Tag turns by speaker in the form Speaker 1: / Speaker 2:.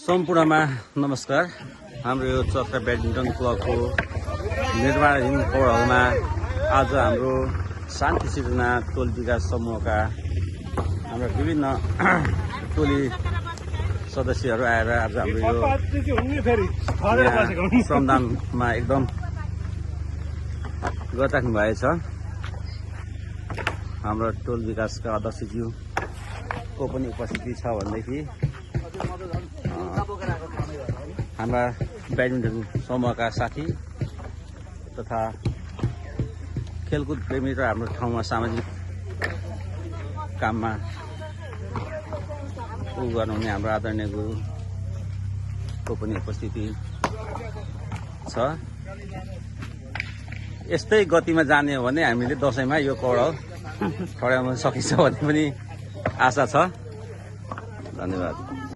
Speaker 1: सम्पूर्णमा नमस्कार। हाम्रो यो चक्र ब्याडमिन्टन क्लबको निर्माणाधीन पौड हलमा आज हाम्रो शान्ति सिर्जना टोल विकास समूहका हाम्रा विभिन्न टोली सदस्यहरू आएर आज हाम्रो यो श्रमदानमा एकदम गरिराख्नु भएछ। हाम्रो टोल विकासका अध्यक्षज्यूको पनि उपस्थिति छ भनेदेखि हाम्रा ब्याडमिन्टन समूहका साथी तथा खेलकुद प्रेमी र हाम्रो ठाउँमा सामाजिक काममा गर्नुहुने हाम्रो आदरणीय गुरुको पनि उपस्थिति छ। यस्तै गतिमा जाने हो भने हामीले दशैंमा यो पौड ठड्याउन सकिन्छ भन्ने पनि आशा छ। धन्यवाद।